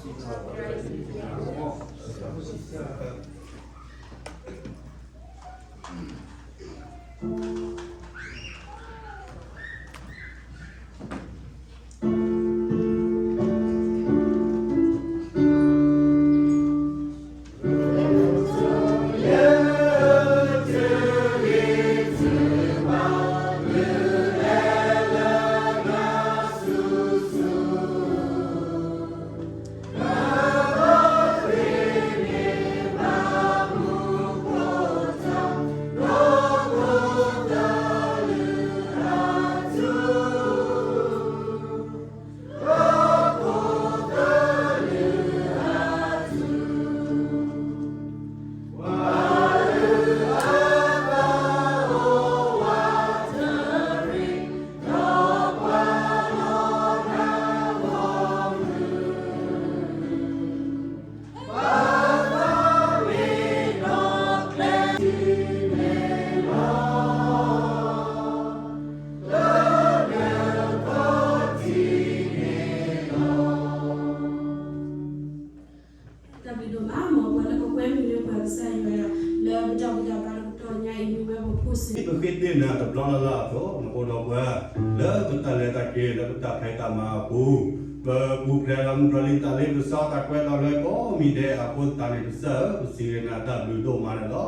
တၢ်ဘျုးဒိၣ်မး မ်ပှၤလၢကကွဲမုာ်လၢပှၤကစၢ်ယွၤ လၢပတၢ်ဘူၣ်တၢ်ဘါလၢကတီၢ်ညါအံၤ မ့ၢ်ဝဲပဖိစ့ၢ် ပဃ့တ့ၢ်နၤတဘျီလၢ်လၢ်အသိး နအိၣ်ဒီးပှၤ လၢပတၢ်လဲၤတၢ်က့ၤ လၢပတၢ်ဖံးတၢ်မၤအပူၤ ပပူၤဖျဲးလၢမုၢ်တြီၤလံတၢ်လ့ပစီတၢ်ကွဲးဒီးလၢကိးမံၤဒဲးအဃိသတးန့ၣ် ကစၢ်ဧၢ ပစံးဂ့ၤနၤတၢ်ဘျုးဒိၣ်မးန့ၣ်လီၤ.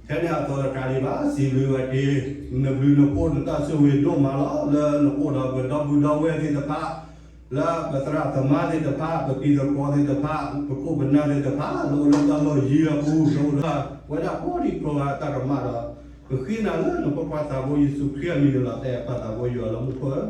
ထဲန့ၣ်အသိးတခါဒံးဘၣ် စံးဘျုးဝဲက့ၤ နဘျုးနဖှိၣ်နတၢ်ဆိၣ်ဂ့ၤဒိၣ်မးလီၤ. လၢနအိၣ်ဒီးပဒီပုၢ်ဒီဝဲၢ်သ့ၣ်တဖၣ် လၢပသရၣ်သမါသ့ၣ်တဖၣ် ပတံၤသကိးသ့ၣ်တဖၣ် ပခိၣ်ပနၢ်သ့ၣ်တဖၣ် လၢအိၣ်လၢတၢ်လီၢ်ယံၤအပူၤ လၢအိၣ်လၢပှၤဒံးဖျိးအတၢ်ကမၣ်ဒီး ပဃ့နၤလၢနဖိခွါသးဘိယ့ၣ်ၡူးခရံာ်အမံၤန့ၣ်လီၤ. တၢ်အဲၣ်ပၢ်သးဘိယွၤလၢမူခိၣ်ဧၢ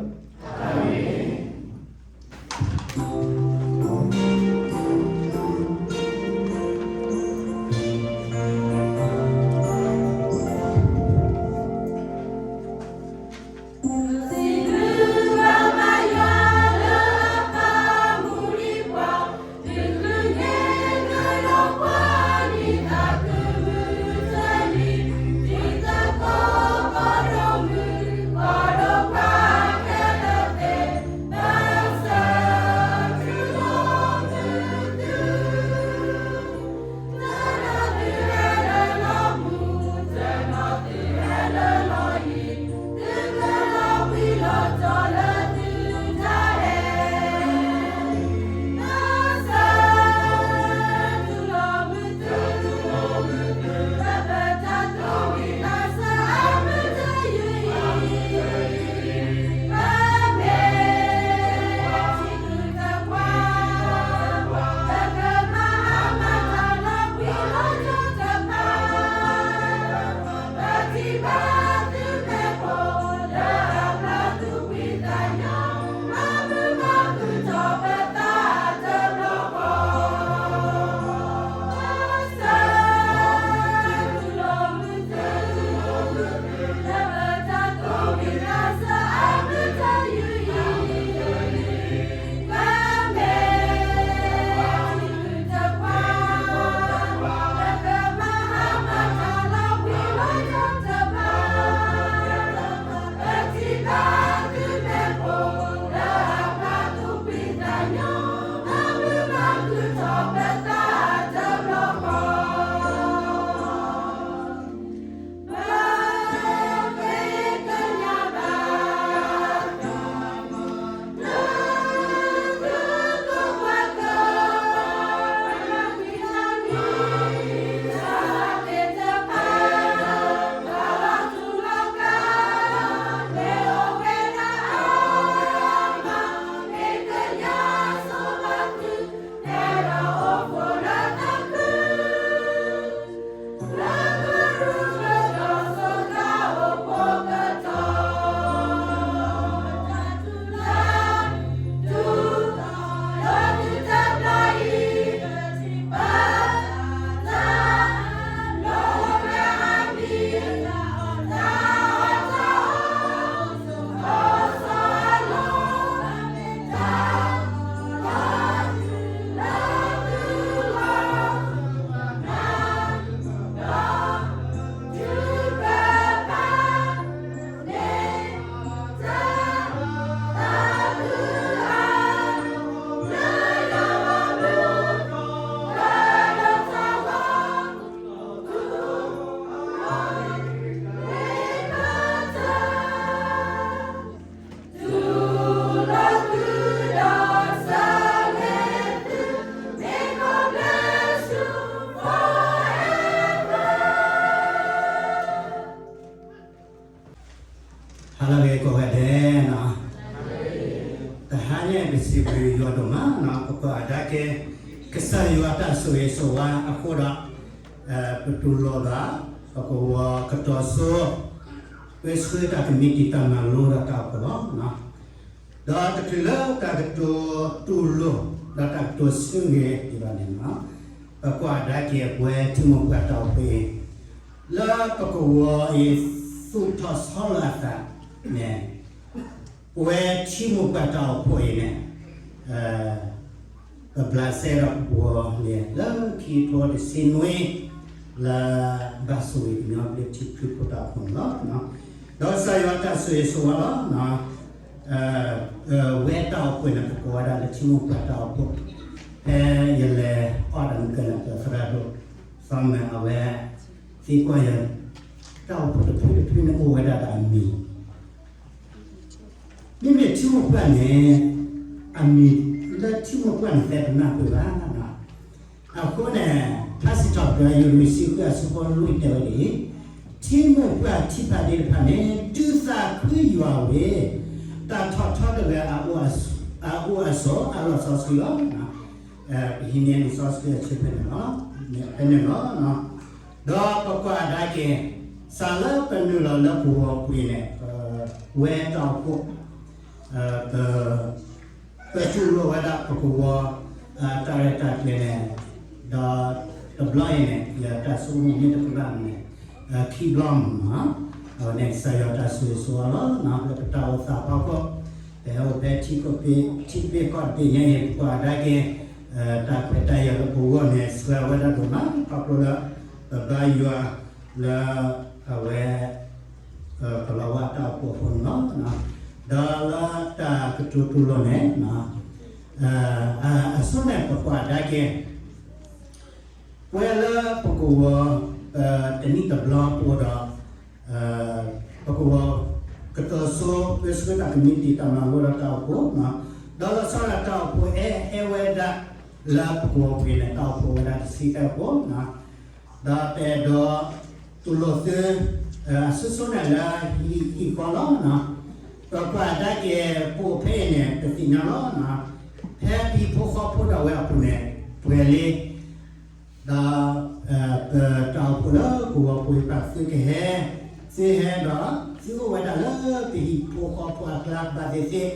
ကစၢ်ယွၤတၢ်ဆိၣ်ဂ့ၤဆိၣ်ဝါအဃိဒီး ပတူၢ်လိာ်ဘၣ် ပကဝီၤကတီၤစိ ပှဲၤဆှၢတၢ်ကမံးတံာ်တၢ်မၤလိဒီးတၢ်အိၣ်ဖှိၣ်လီၤ. ဒီးတချုးလၢတၢ်ကတိၤတူၢ်လိာ် ဒီးတၢ်ကတိၤဆၢဂ့ၤဒံးဘၣ်န့ၣ်လီၤ. ပကွၢ်ကဒါက့ၤပဝဲထံမိၢ်ပှၢ်တၢ်အိၣ်ဖှိၣ်အံၤ လၢပကဝီၤအံၤသူၣ်ထီၣ်ဆီလီၤအသးန့ၣ် ပဝဲထံမိၢ်ပှၢ်တၢ်အိၣ်ဖှိၣ်အံၤန့ၣ် ပဘျးစဲဒီးပကဝီၤန့ၣ် လၢခံထိတဆံနွံ လၢဘၣ်ဆိၣ်ဂ့ၤကညီဘျၢထံခရံာ်ဖိတၢ်အိၣ်ဖှိၣ်န့ၣ်လီၤ. ဒီးကစၢ်ယွၤတၢ်ဆိၣ်ဂ့ၤဆိၣ်ဝါလီၤ. ဝဲတၢ်အိၣ်ဖှိၣ်န့ၣ် ပကိးဝဲဒၣ်လၢထံမိၢ်ပှၢ်တၢ်အိၣ်ဖှိၣ် ဖဲယလဲၤအီၣ်တၢ်မုၢ်ကနၢ်ပၢၢ်သရၣ်ဒိၣ် သီမၢၢ်အဝဲ သံကွၢ်ယၤ တၢ်အိၣ်ဖှိၣ်တဖုတဖုန့ၣ်အိၣ်ဝဲဒၣ်ဒီးအမံၤ မ့မ့ၢ်ထံမိၢ်ပှၢ်န့ၣ် အမံၤလၢထံမိၢ်ပှၢ်န့ၣ် သဲပနၢ်ပၢၢ်ဘၣ်. အဃိန့ၣ် ထါစံးထီၣ်ပတြၢၤ ယိၤတဆံဃု အဆၢဖိလွံၢ်တဲဝဲဒ်အံၤ, ထံမိၢ်ပှၢ်ထံဖးဒ့တဖၣ်န့ၣ် ဒုးသးခုယွၤဝဲ တၢ်ထီၣ်ထီတဂၤ အအိၣ်အဆိးအလီၢ်စီဆှံလီၤ. ပဟံးန့ၢ်လံာ်စီဆှံအဆၢဖဲန့ၣ်လီၤ. ဖဲန့ၣ်လီၤ. ဒီးပကွၢ်ကဒါက့ၤ စးလၢပနုာ်လီၤလၢပဂီၤပူၤန့ၣ် ဝဲတၢ်အိၣ်ဖှိၣ် ပ ပတူၢ်လိာ်ဝဲဒၣ်ပကဝီၤ တၢ်ရဲၣ်တၢ်ကျဲၤန့ၣ် ဒီးတဘျီအံၤန့ၣ် ယတၢ်ဆိကမိၣ်မ့ၢ်တကဘၣ်န့ၣ် ခံဘျီမ့ၢ်နီၤ, အဝဲန့ၣ်ကစၢ်ယွၤတၢ်ဆိၣ်ဂ့ၤဆိၣ်ဝါလီၤ လၢပတၢ်အိၣ်သးဖီခိၣ်, ပဟဲအိၣ်ဖဲထံ ထံတဘ့ၣ်ကီၢ်တဘ့ၣ်ညါအံၤ ပကွၢ်ကဒါက့ၤ တၢ်ခွဲးတၢ်ယာ်လၢပဂီၢ်န့ၣ် ဆှၢဝဲဒၣ်ဒိၣ်မး ခီဖျိလၢပဘါယွၤလၢ အဝဲ ကလီၤဝါတၢ်အိၣ်ဖှိၣ်အဃိန့ၣ်လီၤ. ဒီးလၢတၢ်ကတိၤတူၢ်လိာ်န့ၣ် အဆိန့ၣ် ပကွၢ်ကဒါက့ၤ ပဝဲလၢပကဝီၤ တနံၣ်တဘျီပအိၣ်ဒီး ပကဝီၤကတီၤစိ ပှဲၤဆှၢတၢ်ကမံးတံာ်တၢ်မၤလိဒီးတၢ်အိၣ်ဖှိၣ်, ဒီးလီၤဆီဒၣ်တၢ်အိၣ်ဖှိၣ်အဲၣ် အဲၣ်ဝဲဒၣ်လၢပကဝီၤပူၤန့ၣ် တၢ်အိၣ်ဖှိၣ်ဝဲဒၣ်တဆံသၢဖိ ဒီးပအဲၣ်ဒိးတူၢ်လိာ်သု အဆိဆိန့ၣ်လၢဟံၣ်ဃီလီၤ. ပကွၢ်ကဒါက့ၤပအိၣ်ဖဲအံၤန့ၣ် ပသ့ၣ်ညါလီၤ. ဖဲပဟံၣ်ဖိဃီဖိဒၣ်ဝဲအပူၤန့ၣ် ပှဲၤလံ ဒီး ပတၢ်အိၣ်ဖှိၣ်လၢပဂီၤပူၤအံၤ ပသုကဟဲ သုဟဲဒီး သုအိၣ်ဝဲဒၣ်လၢပဟံၣ်ဖိဃီဖိအကျါဘၣ်သ့ၣ်သ့ၣ်,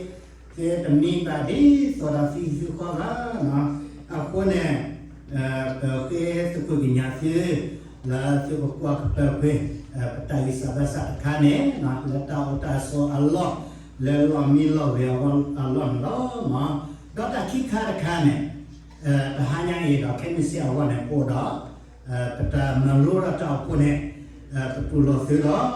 သုတမံဘၣ်ဒ်သိးဒီးသုဟံၣ်ဃီဘၣ်. အဃိန့ၣ် ပဃ့သကွံာ်ကညးသု လၢသုကကွၢ်ကပၢၤကွံာ် ပတၢ်ဂံၢ်စၢ်ဘါစၢ်တခါန့ၣ် လၢတၢ်အိၣ်တၢ်ဆိးအလီၢ် လၢလီၢ်မံလီၢ်ဂ့ၤအလီၢ်န့ၣ်လီၤ. ဒီးတၢ်ခံခါတခါန့ၣ် တဟါညါအံၤဒီး ခဲမုၢ်ဆ့ၣ်အဂီၢ်န့ၣ် ပအိၣ်ဒီး ပတၢ်မၤလိဒီးတၢ်အိၣ်ဖှိၣ်န့ၣ် ပတူၢ်လိာ်သုလီၤ.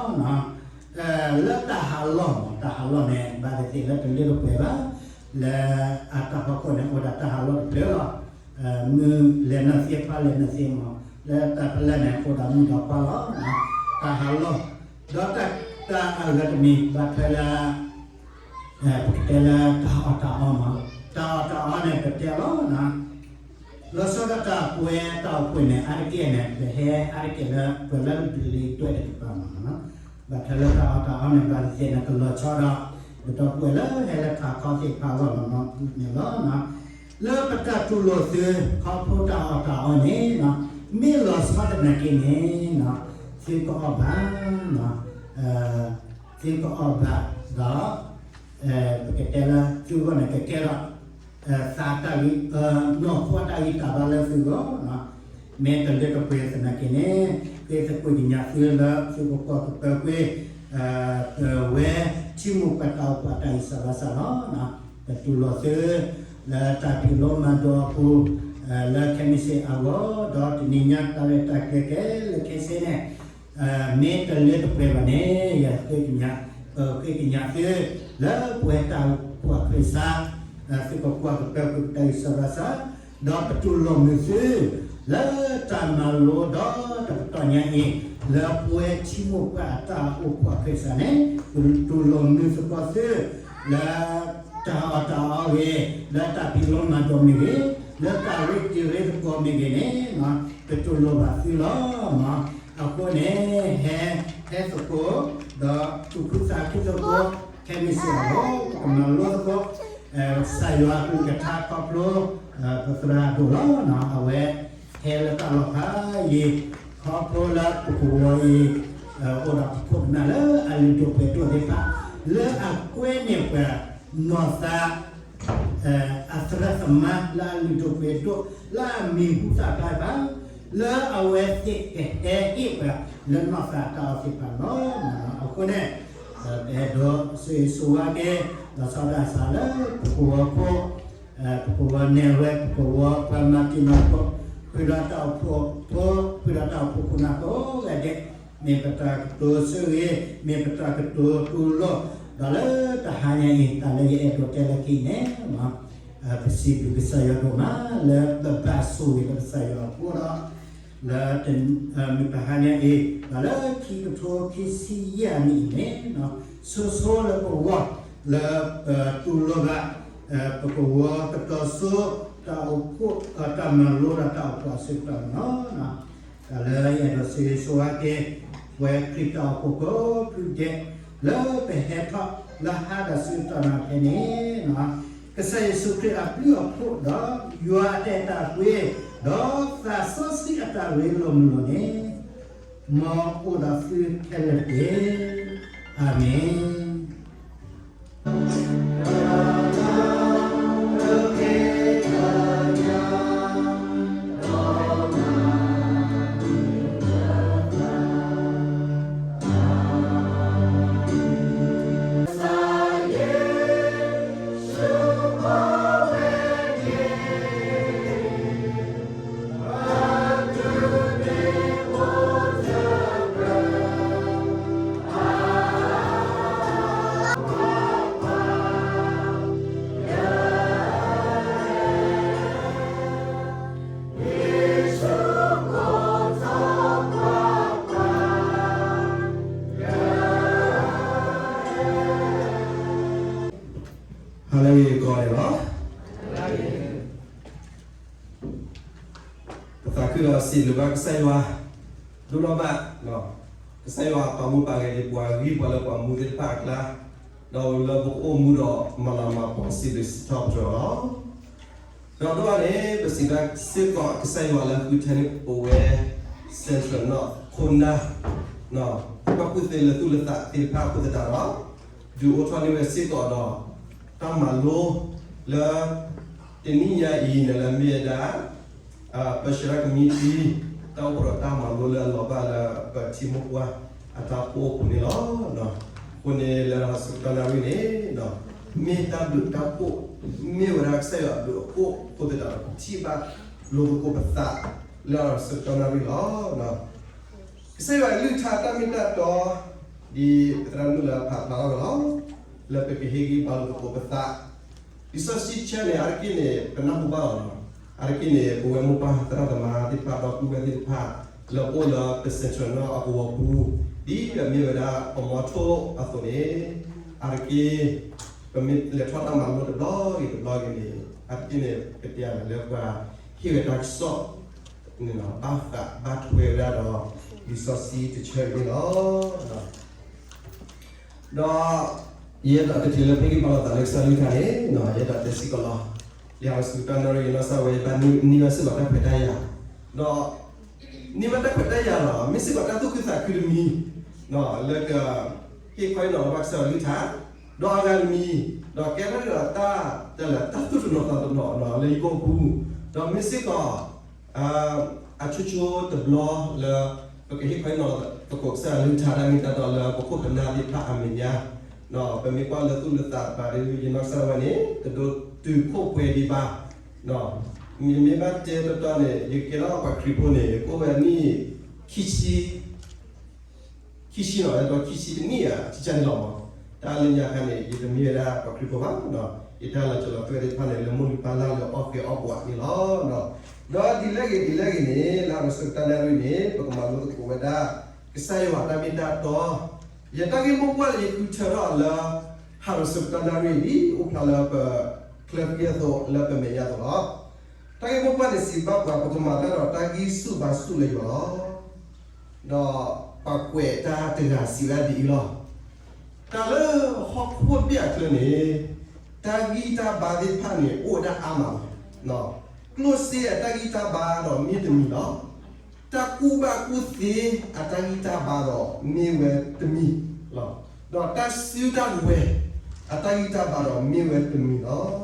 လၢတၢ်ဟးလီၢ်မး တၢ်ဟးလီၢ်န့ၣ် ဘၣ်သ့ၣ်သ့ၣ်လၢတလၢတပှဲၤဘၣ်, လၢအတၢ်ဖီခိၣ်န့ၣ် အိၣ်ဒီးတၢ်ဟးလီၢ်တဖျၢၣ်လီၤ. မုၢ်လဲၤနုာ်သ့ ဖါလဲၤနုာ်သ့မး, လၢတၢ်ဖဲလဲၣ်န့ၣ် အိၣ်ဒီးမုၢ်ဒီးပှၢ်လီၤ. တၢ်ဟးလီၢ် ဒီးတၢ်အဂၤတမံၤ ဘၣ်ထွဲလၢ ပကတဲလၢတၢ်အီၣ်တၢ်အီမး, တၢ်အီၣ်တၢ်အီန့ၣ် ပတဲလီၤ လီၤဆီဒၣ်တၢ်ပဝဲတၢ်အိၣ်ဖှိၣ်န့ၣ် အါတက့ၢ်န့ၣ် ပဟဲအါတက့ၢ်လၢပှၤလၢပျံၤဒွဲၣ်တကပၤမး, ဘၣ်ထွဲလၢတၢ်အီၣ်တၢ်အီန့ၣ် ဘၣ်သ့ၣ်သ့ၣ်န့ၣ် ကလီၤဆီဒီး ပဒီပုၢ်ဝဲၢ်လၢဟဲလၢထးခီသ့ၣ်တဖၣ်အဂီၢ်န့ၣ်လီၤ. လၢပတၢ်တူၢ်လိာ်သု ခီဖျိတၢ်အီၣ်တၢ်အီန့ၣ် မ့ၢ်လီၤဆီသနာ်က့န့ၣ် သုကအီၣ်ဘၣ် သုကအီၣ်ဘၣ်ဒီး ပကတဲလၢသုဂီၢ်န့ၣ် ကကဲထီၣ် သးတၢ်ဂံၢ် နီၢ်ခိတၢ်ဂံၢ်တၢ်ဘါလၢသုဂီၢ်, မ့ၢ်တလၢတပှဲၤသနာ်က့န့ၣ် ဃ့သကွံာ်ကညးသုလၢသုကကွၢ်ကပၢၤကွံာ် ပဝဲထံမိၢ်ပှၢ်တၢ်အိၣ်ဖှိၣ်အတၢ်ဂံၢ်စၢ်ဘါစၢ်လီၤ. ပတူၢ်လိာ်သု လၢတၢ်ဖံးလိမၤဒိးအပူၤ လၢခဲမုၢ်ဆ့ၣ်အဂီၢ် ဒီးတနံၤညါတၢ်ရဲၣ်တၢ်ကျဲၤခဲလၢာ်ခဲဆ့န့ၣ် မ့ၢ်တလၢတပှဲၤဘၣ်န့ၣ် ယဃ့ကညး ပဃ့ကညးသု လၢပဝဲတၢ်အိၣ်ဖှိၣ်အခၢၣ်စး သုကကွၢ်ကပၢၤကွံာ်ပတၢ်ဂံၢ်စၢ်ဘါစၢ် ဒီးပတူၢ်လိာ်မုာ်သု လၢတၢ်မၤလိဒီးတကတီၢ်ညါအံၤ လၢပဝဲထံမိၢ်ပှၢ်အတၢ်အိၣ်ဖှိၣ်အခၢၣ်စးန့ၣ် ပတူၢ်လိာ်မုာ်သကိးသု လၢတၢ်အီၣ်တၢ်အီဂ့ၤ, လၢတၢ်ဖံးလိမၤဒိးမ့ၢ်ဂ့ၤ, လၢတၢ်ရ့တံၤရ့သကိးမ့ၢ်ဂ့ၤန့ၣ် ပတူၢ်လိာ်ဘၣ်သုလီၤ. အဃိန့ၣ် ဟဲ ဟဲသကိး ဒီးသူၣ်ခုသးခုသကိး ခဲမုၢ်ဆ့ၣ်အဂီၢ် ပကမၤလိသကိး ကစၢ်ယွၤအကလုၢ်ကထါခီဖျိ ပသရၣ်ဒိၣ်လီၤ, အဝဲဟဲလၢတၢ်လီၢ်ဖးယံၤ, ခီဖျိလၢပကဝီၤအံၤ အိၣ်ဒီးပခိၣ်ပနၢ်လၢအလုၢ်ဒိၣ်ပှ့ၤဒိၣ်သ့ၣ်တဖၣ် လၢအကွဲန့ၢ်ပှၤနီၢ်သး အသရၣ်သမါလၢအလုၢ်ဒိၣ်ပှ့ၤဒိၣ် လၢအမံၤဟူသၣ်ဖျါဘၣ်, လၢအဝဲသ့ၣ်ကဟဲဟ့ၣ်ပှၤလၢနီၢ်သးတၢ်အီၣ်သ့ၣ်တဖၣ်န့ၣ်လီၤ. အဃိန့ၣ် ပအဲၣ်ဒိးဆိၣ်ဂ့ၤဆိၣ်ဝါက့ၤ လီၤဆီဒၣ်တၢ်လၢပကဝီၤဖိ, ပကဝီၤနဲၣ်ရွဲ ပကဝီၤပှၤမၤတံၤမၤသကိး, ဃုာ်ဒီးတၢ်အိၣ်ဖှိၣ်ဖိ, ဃုာ်ဒီးတၢ်အိၣ်ဖှိၣ်ခိၣ်နၢ်ကိးဂၤဒဲး, မ့ၢ်ပတၢ်ကတိၤဆိၣ်ဂ့ၤ, မ့ၢ်ပတၢ်ကတိၤတူၢ်လိာ်, ဒီးလၢတဟါညါအံၤ တၢ်လၢယအဲၣ်ဒိးတဲလၢခံန့ၣ် ပစံးဘျုးကစၢ်ယွၤဒိၣ်မး လၢပဘၣ်ဆိၣ်ဂ့ၤလၢကစၢ်ယွၤအဃိဒီး လၢ မုၢ်တဟါညါအံၤ ဒီးလၢခံကထိခံဆံယဲၢ်နံၣ်အံၤန့ၣ် ဆိဆိလၢပဂီၢ် လၢပတူၢ်လိာ်ဘၣ် ပကဝီၤကတီၤစိ တၢ်အိၣ်ဖှိၣ် တၢ်မၤလိဒီးတၢ်အိၣ်ဖှိၣ်အဆၢကတီၢ်န့ၣ်လီၤ. တၢ်လၢယအဲၣ်ဒိးဆိၣ်ဂ့ၤဆိၣ်ဝါက့ၤ ပဝဲခရံာ်ဖိတၢ်အိၣ်ဖှိၣ်ကိးဖုဒဲး လၢပဟဲထီၣ်လၢဟါဒီးဆၢကတီၢ်နၤဖဲန့ၣ် ကစၢ်ယ့ၣ်ၡူးခရံာ်အဘျုးအဖှိၣ်ဒီး ယွၤအတၢ်အဲၣ်တၢ်ကွံ ဒီးသးစီဆှံအတၢ်ရ့လိာ်မုာ်လိာ်န့ၣ် မ်အိၣ်ဒီးသုခဲလၢာ်တက့ၢ်. အၤမ့ၣ်. ဟါလၢအဂ့ၤကိးဂၤဒဲးလီၤ. ပသးခုဒီးစံးဘျုးဘၣ်ကစၢ်ယွၤ ဒိၣ်ထီၣ်ဘၣ်, ကစၢ်ယွၤပာ်မူပာ်ဂဲၤဒံးပှၤဂံၢ်ပှၤလၢပှၤမူသ့ၣ်တဖၣ်အကျါ, ဒီးလၢပကအိၣ်မူဒီးမၤလၤမၤကပီၤစံးဘျုးစံးထီၣ်ပတြၢၤလီၤ. ဒီးဒိၣ်န့ၣ် ပစံးဘျုးစ့ၢ်ကီးကစၢ်ယွၤလၢဃုထၢန့ၢ်ပဝဲ Central North ခိၣ်နၢ် ပှၤကူၣ်သ့လၢသူၣ်လၢသးသ့ၣ်တဖၣ်အဃိသတးဒီး ဒုးအိၣ်ထီၣ်န့ၢ်ဝဲစ့ၢ်ကီးဒီး တၢ်မၤလိလၢ တနံၣ်ညါအံၤန့ၣ်လၢမ့ၢ်ဝဲဒၣ် ပဆှၢတၢ်ကမံးတံာ် တၢ်အိၣ်ဖှိၣ်ဒီးတၢ်မၤလိလၢအလီၤဘၣ်လၢပထံမိၢ်ပှၢ်အတၢ်အိၣ်ဖှိၣ်အပူၤန့ၣ်လီၤ. အဃိန့ၣ်လၢဟါဆူတနၣ်ရံၣ်န့ၣ် မ့ၢ်တၢ်ဘျုးတၢ်ဖှိၣ် မ့ၢ်ဝဲဒၣ်ကစၢ်ယွၤအဘျုးအဖှိၣ်အဃိသတးဒီး ပထံၣ်ဘၣ်လိာ်သကိးပသးလၢဟါဆူတနၣ်ရံၣ်လီၤ. ကစၢ်ယွၤအကလုၢ်ကထါတၢ်မ့ၢ်တၢ်တီ ဒ်ပသရၣ်မုၣ်လၢအဖးဖျါထီၣ်ဝဲလီၤ. လၢပကဟ့ၣ်ဂံၢ်ဘါလိာ်သကိးပသး လံာ်စီဆှံတဆၢန့ၣ် အါတက့ၢ်န့ၣ် ပနၢ်ဟူဘၣ်လီၤ. အါတက့ၢ်န့ၣ် ပဝဲမိၢ်ပၢ်သရၣ်သမါသ့ၣ်တဖၣ် ဒီပုၢ်ဝဲၢ်သ့ၣ်တဖၣ် လၢပအိၣ်လၢပ Central North အကဝီၤပူၤ ဒ်ပမ့ၢ်ဝဲဒၣ်ပမီထိၣ်အသိးန့ၣ် အါတက့ၢ် ပမ့ၢ်လဲၤထီၣ်တၢ်မၤလိတဘျီဂ့ၤတဘျီဂ့ၤန့ၣ် အါတက့ၢ်န့ၣ် ပတဲယၤလၢပှၤဟ့ၣ်ဝဲတၢ်ကစီၣ် ဘၣ်ဃးဘၣ်ထွဲဝဲဒၣ်ဒီး လံာ်စီဆှံတဆၢအံၤန့ၣ်လီၤ. ဒီး ယအဲၣ်ဒိးတချုးလၢပဟ့ၣ်ဂံၢ်ဘါလိာ်သးလၢကစၢ်အကလုၢ်ကထါန့ၣ် ယအဲၣ်ဒိးတဲစ့ၢ်ကီးလီၤ. လၢဟါဆူတနၣ်ရံၣ် ယနီၢ်ကစၢ်ဝဲ ယဘၣ်န့ၢ်ဘၣ်စ့ၢ်ကီးတၢ်ခွဲးတၢ်ယာ် ဒီး န့ၢ်ဘၣ်တၢ်ခွဲးတၢ်ယာ်ဒီး မ့ၢ်စ့ၢ်ကီးတၢ်သူၣ်ခုသးခုတမံၤ လၢက ဟ့ၣ်ခီဟ့ၣ်နီၤလီၤဘၣ်ကစၢ်အကလုၢ်ကထါ ဒီးအဂၤတမံၤ ဒီးကဲထီၣ်ဒ်သိးတၢ် တၢ်လၢတၢ်သူၣ်တနီၤသးတနီၤ လၢယကအိၣ်ပူၤ ဒီးမ့ၢ်စ့ၢ်ကီး အဆိဆိတဘျီလၢ ပကဟ့ၣ်ခီဟ့ၣ်နီၤသကိးကစၢ်အကလုၢ်ကထါတၢ်မ့ၢ်တၢ်တီလၢပခိၣ်ပနၢ်သ့ၣ်တဖၣ်အမဲာ်ညါ ပမ့ၢ်ကွၢ်လၢသူၣ်လၢသးတပၤဒီး ယနီၢ်ကစၢ်ဝဲန့ၣ် တဒိးတုၤခိၣ်ပှဲၤဒံးဘၣ် ယမ့ၢ်ဘၣ်တဲတီတီန့ၣ် ယကဲထီၣ်ပှၤခရံာ်ဖိန့ၣ် ယကအိၣ်ဝဲနံၣ်ခံဆံ ခံဆံနီၤ ဒီးခံဆံတနံၣ်ဧါ ထံကၢ်န့ၣ်လီၤမး. တၢ်လၢညါခါန့ၣ် ယတမ့ၢ်ဝဲဒၣ်ပှၤခရံာ်ဖိဘၣ်နီၤ ယတၢ်လီၤစၢၤလီၤသွဲၣ်သ့ၣ်တဖၣ်န့ၣ် လၢမိၢ်လုၢ်ပၢ်လၢ်လၢအီၣ်ဃ့အီၣ်ဘှးန့ၣ်လီၤ. ဒီးဒ်လဲၣ်ဂ့ၤဒ်လဲၣ်ဂ့ၤန့ၣ် လၢဟါဆူတနၣ်ရံၣ်န့ၣ် ပကမၤလိသကိးဝဲဒၣ် ကစၢ်ယွၤတၢ်မ့ၢ်တၢ်တီ ယတၢ်ဂ့ၢ်မိၢ်ပှၢ်လၢယဃုထၢထီၣ်လၢ ဟါဆူတနၣ်ရံၣ် ဒ်အိၣ်ဖျါလၢပချၢဃံအသိး လၢပမဲာ်ညါအသိးလီၤ. တၢ်ဂ့ၢ်မိၢ်ပှၢ်န့ၣ်စံးဘၣ်ပှၤ ပကမၤတၢ်ဒီးတၢ်ဂံၢ်ဆူၣ်ဘါဆူၣ်လၢယွၤလီၤ. ဒီးပှၤကွဲးတၢ်တဂၤစံးဝဲဒၣ်ဒ်အံၤလီၤ. တၢ်လၢဟီၣ်ခိၣ်ဘ့ၣ်အချၢန့ၣ် တၢ်ဂံၢ်တၢ်ဘါသ့ၣ်တဖၣ်န့ၣ် အိၣ်ဝဲဒၣ်အါမးလီၤ. ကျိၣ်စ့အတၢ်ဂံၢ်တၢ်ဘါဒီးမ့ၢ်တမံၤလီၤ. တၢ်ကူၣ်ဘၣ်ကူၣ်သ့အတၢ်ဂံၢ်တၢ်ဘါဒီးမ့ၢ်ဝဲတမံၤလီၤ. ဒီးတၢ်စုတၢ်ဝဲၤအတၢ်ဂံၢ်တၢ်ဘါဒီးမ့ၢ်ဝဲတမံၤလီၤ.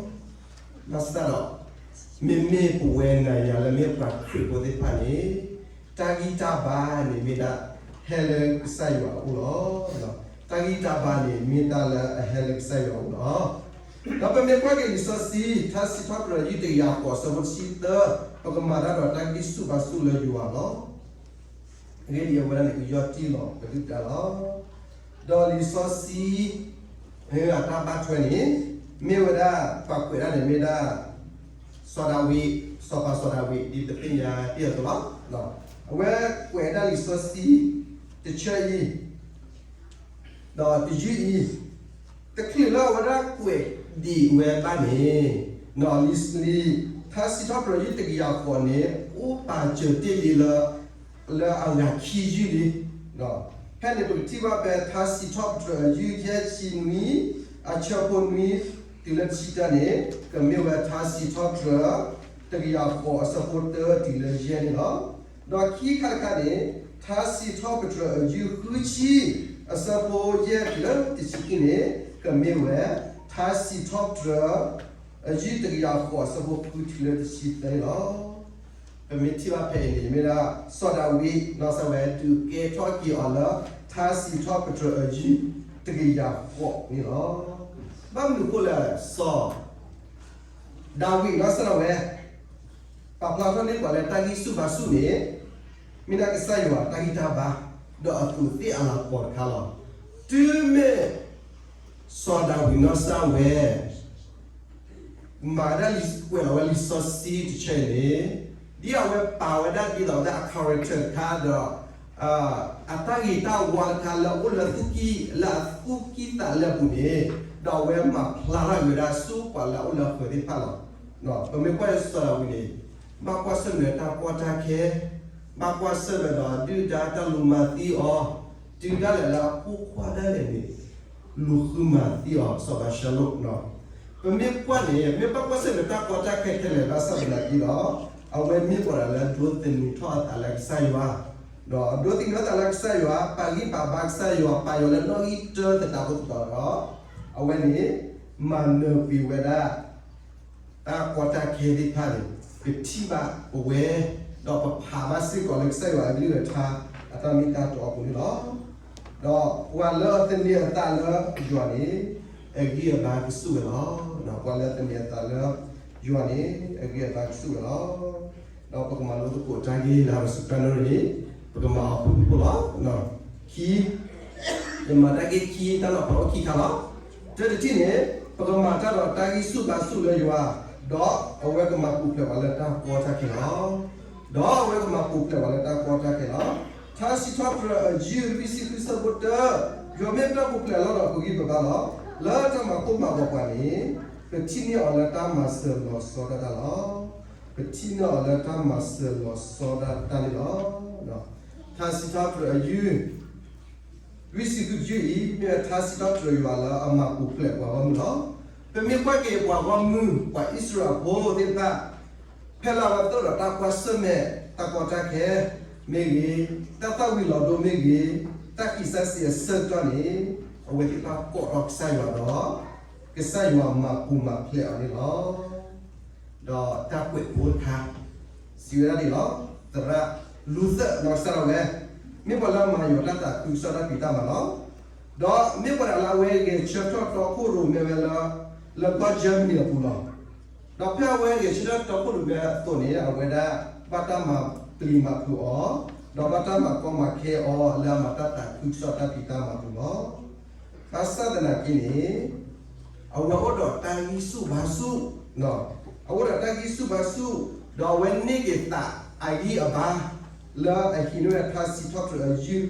ဘၣ်ဆၣ်ဒီး မ့မ့ၢ်ပဝဲနၤယၤလၢမ့ၢ်ပှၤခရံာ်ဖိသ့ၣ်တဖၣ်န့ၣ် တၢ်ဂံၢ်တၢ်ဘါန့ၣ်မ့ၢ်ဒၣ်ဟဲလၢကစၢ်ယွၤအအိၣ်လီၤ. တၢ်ဂံၢ်တၢ်ဘါန့ၣ်မ့ၢ်တၢ်လၢအဟဲလၢကစၢ်ယွၤအအိၣ်လီၤ. ဒီးပမ့ၢ်ကွၢ်က့ၤလံာ်စီဆှံ ထါစံးထီၣ်ပတြၢၤ ယုၢ်တကယၤဃိး အဆၢဖိတဆံသၢ, ပကမၤတၢ်ဒီးတၢ်ဂံၢ်ဆူၣ်ဘါဆူၣ်လၢယွၤလီၤ. အဂ့ၢ်ဒ်အံၤ, အဝဲဒၣ်န့ၣ် ကယီၢ်တံၢ်လီၤပဒုၣ်ဒါလီၤ. ဒီးလံာ်စီဆှံ အတၢ်ဘၣ်ထွဲန့ၣ် မ့ၢ်ဝဲဒၣ် ပှၤကွဲးဒၣ်န့ၣ်မ့ၢ်ဒၣ် စီၤဒၤဝံး, စီၤပၤစီၤဒၤဝံး ဒ်ပသ့ၣ်ညါတ့ၢ်အီၤအသိးလီၤ. အဝဲကွဲးဒၣ်လံာ်စီဆှံ တဆၢအံၤ ဒီးတယုၢ်အံၤ, တချုးလၢအဝဲဒၣ်ကွဲးဒံးဝဲဘၣ်န့ၣ်, လံာ် ထါစံးထီၣ်ပတြၢၤ ယုၢ်တကယၤဃိးန့ၣ် အိၣ်ပာ်စၢၤတ့ၢ်လံလၢ လၢအဂၤခံယုၢ်လံ. ဖဲန့ၣ်ပကထံၣ်ဘၣ်ဖဲ ထါစံးထီၣ်ပတြၢၤ အယုၢ်ယဲၢ်ဆံနွံ အဆၢဖိနွံ တုၤလၢတဆံတၢန့ၣ် ကမ့ၢ်ဝဲထါစံးထီၣ်ပတြၢၤ တကယၤဃိး အဆၢဖိတၢတုၤလၢယဲၢ်န့ၣ်လီၤ. ဒီးခံခါတခါန့ၣ် ထါစံးထီၣ်ပတြၢၤ အယုၢ်ဃုဆံ အဆၢဖိယဲၢ်တုၤလၢတဆံခံန့ၣ် ကမ့ၢ်ဝဲ ထါစံးထီၣ်ပတြၢၤ အယုၢ်တကယၤဃိး အဆၢဖိဃု တုၤလၢတဆံသၢန့ၣ်လီၤ. ပမ့ၢ်ထံၣ်ဘၣ်ဖဲအံၤန့ၣ် မ့ၢ်ဒၣ် စီၤဒၤဝံး နီၢ်ကစၢ်ဒၣ်ဝဲ ဒုးကဲထီၣ်က့ၤအီၤလၢ ထါစံးထီၣ်ပတြၢၤ အယုၢ်တကယၤဃိး န့ၣ်လီၤ. ဘၣ်မနုၤအဃိလဲၣ်, စီၤဒၤဝံး နီၢ်ကစၢ်ဒၣ်ဝဲ ပာ်ဖျါထီၣ်န့ၢ်ပှၤလၢတၢ်ဂံၢ်ဆူၣ်ဘါဆူၣ်န့ၣ် မ့ၢ်ဒၣ်ကစၢ်ယွၤတၢ်ဂံၢ်တၢ်ဘါ ဒီးအသူးသ့ၣ်အလၤကပီၤတခါလီၤ. တုၤမ့ၢ် စီၤဒၤဝံး နီၢ်ကစၢ်ဒၣ်ဝဲ မၤဒၣ်လံာ် ကွဲးလီၤဝဲလံာ်စီဆှံတဆၢအံၤန့ၣ် ဒ်အဝဲပာ်ဝဲဒၣ်ဒ်သိးဝဲဒၣ်အ character တခါဒီး အတၢ်ဂ့ၤတၢ်ဝါတခါလၢအအိၣ်လၢသူၣ်ကံၢ် လၢအသူၣ်ကံၢ်သးလဲပူၤန့ၣ် ဒီးအဝဲမၤဖျါထီၣ်က့ၤဝဲဒၣ်ဆူပှၤလၢအအိၣ်လၢအဃၢၤသ့ၣ်တဖၣ်လီၤ. ပမ့ၢ်ကွၢ်စီၤဒၤဝံးန့ၣ် ဘၣ်ကွၢ်ဆၢၣ်မဲာ်တၢ်ကီတၢ်ခဲ, ဘၣ်ကွၢ်ဆၢၣ်မဲာ်ဒီးဒုၣ်ဒါတၢ်လူၤမၤသံအီၤ, တုၤဒၣ်လဲာ်လၢအဖိခွါဒၣ်လဲာ်န့ၣ် လူၤဃုမၤသံအီၤ စီၤဘၤၡလိၣ် ပမ့ၢ်ကွၢ်န့ၣ် မ့ၢ်ဘၣ်ကွၢ်ဆၢၣ်မဲာ်တၢ်ကီတၢ်ခဲခဲလၢာ် ဘၣ်ဆၣ်သနာ်က့ဒီး အဝဲမ့ၢ်ပှၤတဂၤလၢအဒိးသန့ၤထီၣ်အသးလၢကစၢ်ယွၤ, ဒီးအဒိးသန့ၤထီၣ်အသးလၢကစၢ်ယွၤ ပာ်ဂံၢ်ပာ်ဘါကစၢ်ယွၤ ပာ်ယွၤလၢနီၣ်ဂံၢ်တၢသတးဖိသတးဒီး အဝဲန့ၣ် မၤနၢၤကွံာ်ဝဲဒၣ် တၢ်ကီတၢ်ခဲသ့ၣ်တဖၣ်န့ၣ် ပထံၣ်ဘၣ်ပဝဲ, ဒီးပဖးဘၣ်စ့ၢ်ကီးလၢကစၢ်ယွၤအကလုၢ်ကထါ အတၢ်မ့ၢ်တၢ်တီအပူၤန့ၣ်လီၤ. ဒီးပှၤလၢအသန့ၤအသးလၢယွၤန့ၣ် အဂံၢ်အဘါကဆူၣ်ဝဲလီၤ. ပှၤလၢအသန့ၤအသးလၢယွၤန့ၣ် အဂံၢ်အဘါကဆူၣ်ဝဲလီၤ. ဒီးပကမၤလိသကိးတၢ်ဂ့ၢ်လၢအစူးတၢ်နၢန့ၣ် ပကမၤအီၤဖုၣ်ဖုၣ်ဖိလီၤ. ခံ ယမၤတၢ်ဂ့ၢ်ခံ တၢ်လီၤဖးအိၣ်ခံခါလီၤ. တၢတထံၣ်န့ၣ် ပကမၤတၢ်ဒီးတၢ်ဂံၢ်ဆူၣ်ဘါဆူၣ်လၢယွၤ, ဒီးအဝဲကမၤပူၤဖျဲးပှၤလၢတၢ်ကီတၢ်ခဲလီၤ. ဒီးအဝဲကမၤပူၤဖျဲးပှၤလၢတၢ်ကီတၢ်ခဲလီၤ. ထါစံးထီၣ်ပတြၢၤအယုၢ်လွံၢ်ဆံဃုဆၢဖိတၢ, ယွၤမ့ၢ်ပတၢ်ပူၤဖျဲးလီၤဒီးပဂံၢ်ပဘါလီၤ. လၢတၢ်မၤကိၢ်မၤဂီၤပှၤန့ၣ် ပထံၣ်န့ၢ်အီၤလၢတၢ်မၤစၢၤလီၤဆီဒၣ်တၢ်လီၤ. ပထံၣ်န့ၢ်အီၤလၢတၢ်မၤစၢၤလီၤဆီဒၣ်တၢ်န့ၣ်လီၤ. ထါစံးထီၣ်ပတြၢၤအယုၢ် လွံၢ်ဆံဃုယုၢ်အံၤ မ့ၢ်ဝဲထါစံးထီၣ်ပတြၢၤယွၤလၢအမၤပူၤဖျဲးပှၤဂီၢ်မုၢ်လီၤ. ပမ့ၢ်ကွၢ်က့ၤပှၤဂီၢ်မုၢ် ပှၤအံၣ်စရ့လးဖိသ့ၣ်တဖၣ် ဖဲလၢအဝဲသိၣ်ဒီးတၢ်ကွၢ်ဆၢၣ်မဲာ် တၢ်ကီတၢ်ခဲမ့ၢ်ဂ့ၤ, တၢ်သၣ်ဝံၤလီၤဒိမ့ၢ်ဂ့ၤ, တၢ်ဃံးစၢ်စံးအဆၢကတီၢ်န့ၣ် အဝဲသ့ၣ်တဖၣ်ကိးထီၣ်ကစၢ်ယွၤဒီး ကစၢ်ယွၤမၤပူၤမၤဖျဲးအီၤန့ၣ်လီၤ. ဒီးတၢ်ကွဲးဖိတခါ စံးဝဲဒၣ်ဒ်လီၤ, သရၣ်လူၤသၢၣ်နီၢ်ကစၢ်ဒၣ်ဝဲ မ့ၢ်ပှၤလၢအမၤယွၤတၢ်သးခုကစီၣ်တၢ်ဖံးတၢ်မၤလီၤ. ဒီးမ့ၢ်ပှၤတဂၤလၢအဂဲၤဆၢထၢၣ်တီခိၣ်ရိၣ်မဲဝဲလၢ လၢကီၢ်ယၢမနံၤအပူၤလီၤ. ဒီးဖဲအဝဲဂဲၤဆၢထၢၣ်တီခိၣ်ရိၣ်မဲအသိးန့ၣ် အဝဲဒၣ်ဘၣ်တၢ်မၤပျံၤမၤဖုးအီၤ, ဒီးဘၣ်တၢ်မၤကီမၤခဲအီၤလၢအမၤတၢ်သးခုကစီၣ်တၢ်ဖံးတၢ်မၤပူၤလီၤ. ဘၣ်ဆၣ်သနာ်က့န့ၣ် အဝဲအိၣ်ဒီးတၢ်ဂံၢ်ဆူၣ်ဘါဆူၣ်, အအိၣ်ဒီးတၢ်ဂံၢ်ဆူၣ်ဘါဆူၣ်, ဒီးအဝဲန့ၢ်က့ၤသးအဂံၢ်အဘါ လၢအဟံးန့ၢ်ဝဲထါစံးထီၣ်ပတြၢၤအယုၢ်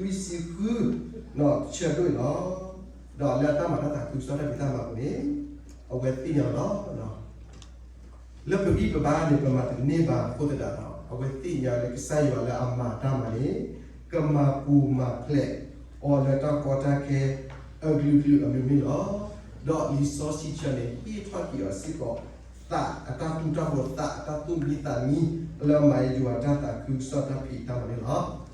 လွံၢ်ဆံဃု ဆၢဒိၣ်အံၤလီၤ. ဒီးလၢတၢ်မၤတၢ်သးခုကစီၣ်တၢ်ဖံးတၢ်မၤပူၤန့ၣ် အဝဲသ့ၣ်ညါလီၤ. လၢပဂံၢ်ပဘါန့ၣ် ပမၤတန့ၢ်ဘၣ်အဃိသတးဒီး အဝဲသ့ၣ်ညါလၢကစၢ်ယွၤလၢအမၤတၢ်မၤန့ၣ် ကမၤပူၤမၤဖျဲးအီၤလၢတၢ်ကီတၢ်ခဲ အကလုာ်ကလုာ်အမံၤမံၤလီၤ. ဒီးလံာ်စီဆှံတဆၢန့ၣ် ဟ့ၣ်ထီၣ်က့ၤအီၤစ့ၢ်ကီး သးအတၢ်သူၣ်တၢ်ဘီၣ် သးအတၢ်သူၣ်မံသးမံ လၢအမၤယွၤတၢ်သးခုကစီၣ်တၢ်ဖံးတၢ်မၤန့ၣ်လီၤ.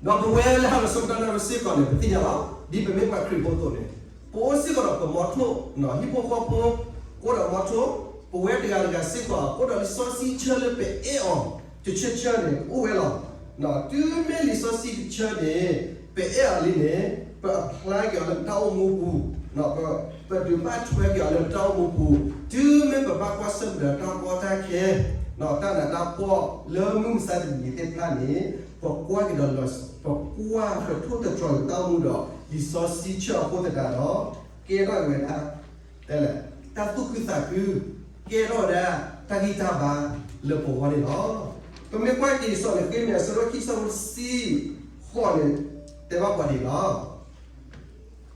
ဒီးပဝဲလၢဟးလီၤစိၤတၢ်နၣ်ရံၣ်စ့ၢ်ကီးန့ၣ် ပသ့ၣ်ညါလီၤ. ဒ်ပမ့ၢ်ပှၤခရံာ်ဖိအသိးန့ၣ် ပအိၣ်စ့ၢ်ကီးဒီးပမီထိၣ်, ဟံၣ်ဖိဃီဖိ ကအိၣ်ဒီးမီထိၣ်, ပဝဲတဂၤတဂၤစ့ၢ်ကီး ကအိၣ်ဒီးလံာ်စီဆှံဆၢလၢပအဲၣ်အီၤ တဆၢဆၢန့ၣ် အိၣ်ဝဲလီၤ. တုၤမ့ၢ်လံာ်စီဆှံတဆၢန့ၣ် ပအဲၣ်အီၤလံန့ၣ် ပ apply က့ၤအီၤလၢပတၢ်အိၣ်မူပူၤ, ပ ပဒုးဘၣ်ထွဲက့ၤအီၤလၢပတၢ်အိၣ်မူပူၤ, တုၤမ့ၢ်ပဘၣ်ကွၢ်ဆၢၣ်မဲာ်ဒီးတၢ်ကီတၢ်ခဲ တၢ်နးတၢ်ဖှီၣ်လၢမုၢ်မဆါတနံၤသ့ၣ်တဖၣ်န့ၣ် ပကွၢ်က့ၤဒီးလီၤ, ပကွၢ်ပထိၣ်သတြီၤက့ၤတၢ်အိၣ်မူဒီး လံာ်စီဆှံဆၢအဃိသတးဒီး ကဲထီၣ်ဝဲဒၣ် တဲလဲၣ်, တၢ်သူၣ်ခုသးခု, ကဲထီၣ်ဝဲဒၣ်တၢ်ဂံၢ်တၢ်ဘါလၢပဂီၢ်န့ၣ်လီၤ. ပမ့ၢ်ကွၢ်က့ၤစီၤနဃ့မယၤ အဆၢဒိၣ်ခံ အဆၢဖိတဆံဃိးန့ၣ် တဲဘၣ်ပှၤဒ်အံၤလီၤ.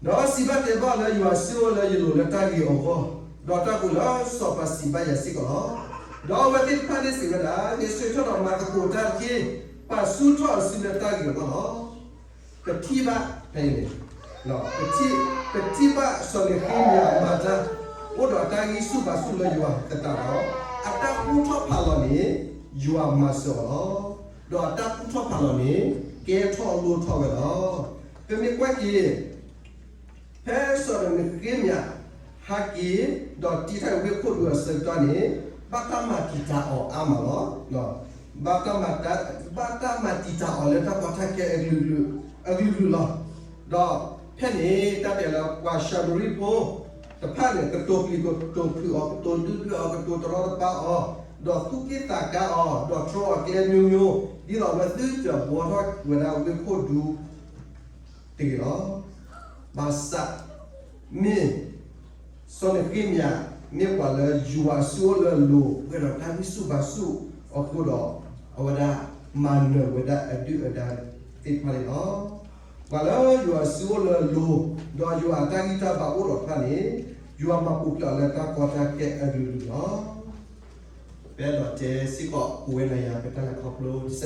ဒီးစံးဘၣ်တဲဘၣ်လၢ ယွၤစုအိၣ်လၢယလိၤလၢတၢ်ဂ့ၤအဂီၢ်, ဒီးတၢ်ကွဲးလၢစီၤပၤစံးဘၣ်ယၤစ့ၢ်ကီးလီၤ. ဒီးအဝဲသ့ၣ်တဖၣ်န့ၣ်စံးဝဲဒၣ်, ဂဲၤဆၢထၢၣ်ဒီးမၤသကိးတၢ်တက့ၢ်, ပာ်ဆူၣ်ထီၣ်အစုလၢတၢ်ဂ့ၤအဂီၢ်လီၤ. ပထံၣ်ဘၣ် ဖဲအံၤန့ၣ် ပထံၣ်ဘၣ်စီၤနဃ့မယၤမၤတၢ် အိၣ်ဒီးတၢ်ဂံၢ်ဆူၣ်ဘါဆူၣ်လၢယွၤသတးဒီး အတၢ်ကူၣ်ထီၣ်ဖးလီၤန့ၣ် ယွၤမၤစၢၤအီၤလီၤ. ဒီးအတၢ်ကူၣ်ထီၣ်ဖးလီၤန့ၣ် ကဲထီၣ်လိၣ်ထီၣ်ဝဲလီၤ. ပမ့ၢ်ကွၢ်က့ၤ ဖဲစီၤနဃ့မယၤ ဟဲက့ၤ ဒီးတံာ်ထီၣ်ဝ့ၢ်ခိၣ်ဒူအဆၢကတီၢ်န့ၣ် ဘၣ်တၢ်မၤတံာ်တာ်အီၤအါမးလီၤ. ဘၣ်တၢ်မၤတံာ်တာ်အီၤလၢတၢ်ကီတၢ်ခဲအကလုာ်ကလုာ်လီၤ. ဒီးဖဲန့ၣ် တၢ်တဲလၢပှၤၡၤမရံဖိတဖၣ်န့ၣ် ကတိၤပျံၤကတိၤဖုးအီၤ, ကတိၤဒုၣ်ဒွဲၣ်အီၤ, ကတိၤတရီတပါအီၤ, ဒီးသူၣ်က့ၣ်သးကါအီၤ, ဒီး trick အီၤ ကျဲမျိုးမျိုး, ဒ်သိးအဝဲသုတဘှီထီၣ်ဝဲဒၣ်ဝ့ၢ်ခိၣ်ဒူ တဂ့ၤလီၤ. ဘၣ်ဆၣ် မ့ၢ် စီၤနဃ့မယၤ မ့ၢ်ပှၤလၢယွၤအစုအိၣ်လၢအလိၤ ပှဲၤဒီးတၢ်ဂံၢ်ဆူၣ်ဘါဆူၣ်အဃိဒီး အဝဲဒၣ်မၤနၢၤဝဲဒၣ်အဒုၣ်အဒါသ့ၣ်တဖၣ်န့ၣ်လီၤ. ပှၤလၢယွၤအစုအိၣ်လၢအလိၤ ဒီးယွၤအတၢ်ဂံၢ်တၢ်ဘါအိၣ်ဒီးတဖၣ်န့ၣ် ယွၤမၤပူၤဖျဲးအီၤလၢတၢ်ကီတၢ်ခဲအကလုာ်ကလုာ်လီၤ. ပအဲၣ်ဒိးတဲစ့ၢ်ကီး ပဝဲနၤယၤပတၢ်လဲၤ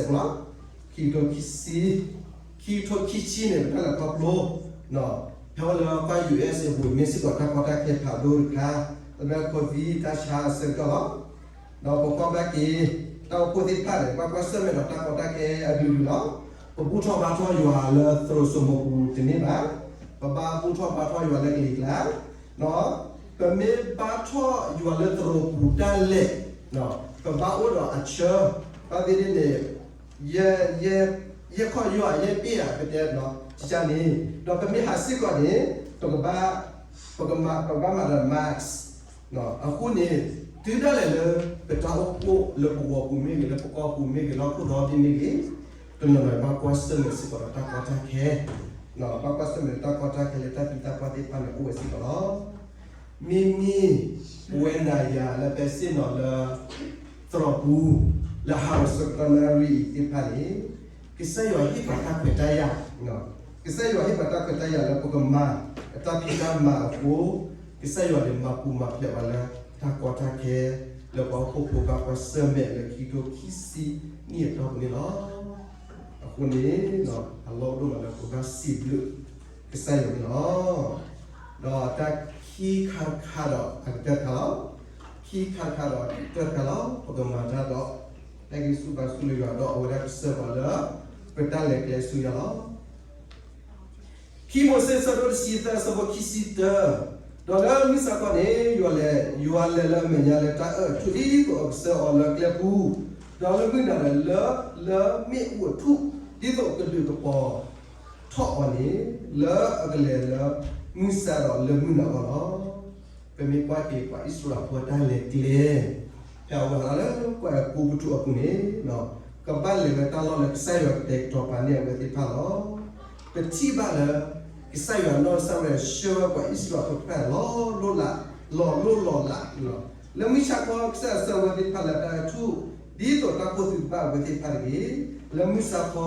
ခီဖျိတစဲးဖိလီၤ. ခံကထိခံဆံ, ခံကထိခံဆံန့ၣ် ပတၢ်လဲၤခီဖျိ ဖဲအိၣ်လၢပှၤ ယူၢ်အ့ၣ်အ့ၣ် အပူၤ မ့ၢ်စ့ၢ်ကီးတၢ်ကီတၢ်ခဲဖးဒိၣ်တခါ, လၢ COVID တၢ်ဆါအဆၢကတီၢ်လီၤ. ဒီးပကွၢ်ဘၣ်က့ၤ တၢ်အိၣ်ဖှိၣ်သ့ၣ်တဖၣ်န့ၣ် ပကွၢ်ဆၢၣ်မဲာ်ဒီးတၢ်ကီတၢ်ခဲအကလုာ်ကလုာ်လီၤ. ပဘူၣ်ထီၣ်ဘါထီၣ်ယွၤလၢသရိာ်စိမိးပူၤတန့ၢ်ဘၣ်. ပဘၣ်ဘူၣ်ထီၣ်ဘါထီၣ်ယွၤလၢကလံၤကျါ ပမ့ၢ်ဘါထီၣ်ယွၤလၢသရိာ်ပူၤဒၣ်လဲာ် ပဘၣ်အိၣ်ဒီးအဆၢ, ဘၣ်သ့ၣ်သ့ၣ်န့ၣ် ယဲၢ်ခီၣ်ယွၤ ယဲၢ်ပ့ၢ်ဧါ ပတဲ ကန့ၣ်, ဒီးပမ့ၢ်ဟးစ့ၢ်ကီးန့ၣ် ပကဘၣ်, ပကမၤ, ပကဘၣ်မၤဒီး mask အဃိန့ၣ် တုၤဒၣ်လဲာ်လၢ ပတၢ်အိၣ်ဖှိၣ်လၢပဂီၤပူၤမ့ၢ်ဂ့ၤ, လၢပကီၢ်ပူၤမ့ၢ်ဂ့ၤ, လၢဟီၣ်ခိၣ်ဒီဘ့ၣ်မ့ၢ်ဂ့ၤ, တနီၤနီၤဘၣ်ကွၢ်ဆၢၣ်မဲာ်စ့ၢ်ကီးဒီးတၢ်ကီတၢ်ခဲ, ဘၣ်ကွၢ်ဆၢၣ်မဲာ်ဒီးတၢ်ကီတၢ်ခဲလၢတၢ်သံတၢ်ပှၢ်သ့ၣ်တဖၣ်န့ၣ် အိၣ်ဝဲစ့ၢ်ကီးလီၤ. မ့မ့ၢ်ပဝဲနၤယၤလၢပဆ့ၣ်နီၤလၢ သရိာ်ပူၤ လၢဟးဝဲစိၤတၢ်နၣ်ရံၣ်အံၤသ့ၣ်တဖၣ်န့ၣ် ကစၢ်ယွၤဟ့ၣ်ပှၤတၢ်ခွဲးတၢ်ယာ်, ကစၢ်ယွၤဟ့ၣ်ပှၤတၢ်ခွဲးတၢ်ယာ်လၢပကမၤ အတၢ်ဖံးတၢ်မၤအဃိ, ကစၢ်ယွၤန့ၣ်မၤပူၤမၤဖျဲးပှၤလၢတၢ်ကီတၢ်ခဲ လၢပှၤဟီၣ်ခိၣ်ဖိဘၣ်ကွၢ်ဆၢၣ်မဲာ်လၢခံကထိခံဆံနံၣ်အတီၢ်ပူၤန့ၣ်လီၤ. အဃိန့ၣ် အလီၢ်ဒိၣ်မးလၢပဘၣ်စံးဘျုး ကစၢ်ယွၤန့ၣ်လီၤ. ဒီးတၢ်ခံခါတခါဒီးအကတၢၢ်တခါလီၤ. ခံခါတခါဒီးအကတၢၢ်တခါလီၤ. ပကမၤတၢ်ဒီး တၢ်ဂံၢ်ဆူၣ်ဘါဆူၣ်လၢယွၤဒီးအဝဲဒၣ်ကစၢ်ပှၤလၢ ပတၢ်လဲၤကျဲဆူညါလီၤ. ခံမိၤၡ့ အဆၢဒိၣ်တဆံသၢ အဆၢဖိခံဆံတၢ, ဒီးလၢမုၢ်ဆါခီန့ၣ် ယွၤလဲၤ, ယွၤလဲၤလၢအမဲာ်ညါလၢတၢ်အၢၣ်အထူၣ် ဒ်သိးအကဆှၢအီၤလၢကျဲပူၤ, ဒီးလၢမုၢ်နၤဒီးလၢ, လၢမ့ၣ်အူအထူၣ် ဒ်သိးကဒုးကပီၤထီၣ်အီၤန့ၣ် လၢအကလဲၤလၢမုၢ်ဆါဒီးလၢမုၢ်နၤအဂီၢ်လီၤ. ပမ့ၢ်ကွၢ်က့ၤပှၤအံၣ်စရ့လးဖိအတၢ်လဲၤကျဲ ဖဲအဝဲဟးလၢကီၢ်အဲၤကူပတူးအပူၤန့ၣ် ကဘၣ်လဲၤဝဲတၢ်လီၢ်လၢကစၢ်ယွၤကတဲာ်ကတီၤပာ်န့ၢ်အဝဲသ့ၣ်တဖၣ်လီၤ. ပထံၣ်ဘၣ်လၢ ကစၢ်ယွၤနီၢ်ကစၢ်ဝဲဆှၢဝဲပှၤအံၣ်စရ့လးဖိတဖၣ်လီၤလိၢ်လး, လီၤလိၢ်လီၤလးလီၤ. လၢမုၢ်ဆါခီ ကစၢ်ယွၤဆှၢဝဲသ့ၣ်တဖၣ်လၢတၢ်အၢၣ်ထူၣ် ဒ်သိးတၢ်ခိၣ်သူဘၣ်အဝဲသ့ၣ်တဖၣ်တဂ့ၤ, လၢမုၢ်ဆါခီ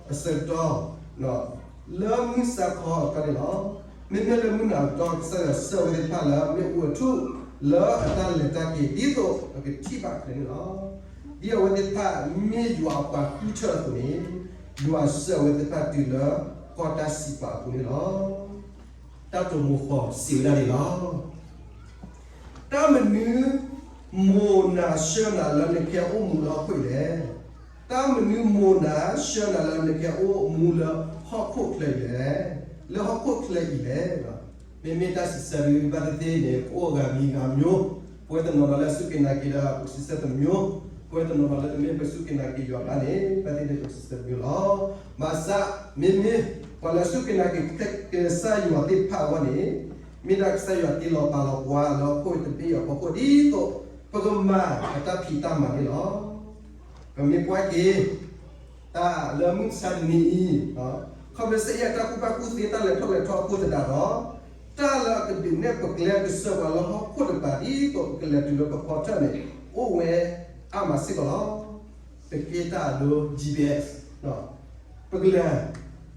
အဆၢကတီၢ် လၢမုၢ်ဆါခီအကတီၢ်န့ၣ်လီၤ. မ့မ့ၢ်လၢမုၢ်နၤအကတီၢ် ကစၢ်ယွၤဆှၢဝဲသ့ၣ်တဖၣ်လၢမ့ၣ်အူအထူၣ် လၢအတၢ်လဲၤတၢ်က့ၤ ဒ်သိးအကထံၣ်ဘၣ်ကျဲန့ၣ်လီၤ. ဒ်အဝဲသ့ၣ်တဖၣ်မ့ၢ်ယွၤအပှၤဃုထၢအသိးန့ၣ် ယွၤဆှၢအဝဲသ့ၣ်တဖၣ်တုၤလၢကီၢ်တၢ်စံးပာ်အပူၤန့ၣ်လီၤ. တၢ်တိာ်မိၤဃီၤစံးဝဲဒၣ်န့ၣ်လီၤ. တၢ်မနုၤမိၢ်နၤဆှၢနၤလၢနကဟဲအိၣ်မူလၢဟီၣ်ခိၣ်အံၤလဲၣ်. တၢ်မနုၤမိၢ်နၤဆှၢနၤလၢနကဟဲအိၣ်မူလၢဟီၣ်ခိၣ်ချၢအံၤလဲၣ်, လၢဟီၣ်ခိၣ်ချၢအံၤလဲၣ်. မ့မ့ၢ်တၢ်စံးဆၢဒုးဘၣ်သ့ၣ်သ့ၣ်န့ၣ် ကအိၣ်ဂၤမံၤဂၤမျိုး, ပဝဲတနီၤနီၤလၢအစူၢ်က့ၤနာ်က့ၤဒီးပကစံးဆၢတမျိုး, ပဝဲတနီၤနီၤလၢတမ့ၢ်ပစူၢ်က့ၤနာ်က့ၤယွၤဘၣ်န့ၣ် ဘၣ်သ့ၣ်သ့ၣ်ပကစံးဆၢတမျိုးလီၤ. ဘၣ်ဆၣ် မ့မ့ၢ်ပှၤလၢအစူၢ်က့ၤနာ်က့ၤကစၢ်ယွၤသ့ၣ်တဖၣ်အဂီၢ်န့ၣ် မ့ၢ်ဒၣ်ကစၢ်ယွၤတ့လီၤပာ်လီၤပှၤလၢဟီၣ်ခိၣ်တဘ့ၣ်အဖီခိၣ် ဒ်သိးပကမၤအတၢ်ဖံးတၢ်မၤန့ၣ်လီၤ. ပမ့ၢ်ကွၢ်က့ၤ တၢ်လၢမုၢ်မဆါတနံၤအံၤ, ခီဖျိလၢစံးအတၢ်ကူၣ်ဘၣ်ကူၣ်သ့ တၢ်လဲၤထီၣ်လဲၤထီအဃိသတးဒီး တၢ်လၢအကဒုးနဲၣ်ပကျဲကစၢၢ်ပှၤလၢဟီၣ်ခိၣ်တကပၤ ဒ်သိးပကလဲၤတုၤလၢပဖီထၢၣ်န့ၣ် အိၣ်ဝဲအါမးစ့ၢ်ကီးလီၤ. ပကဲတၢ်အဒိ G P S ပကလဲၤ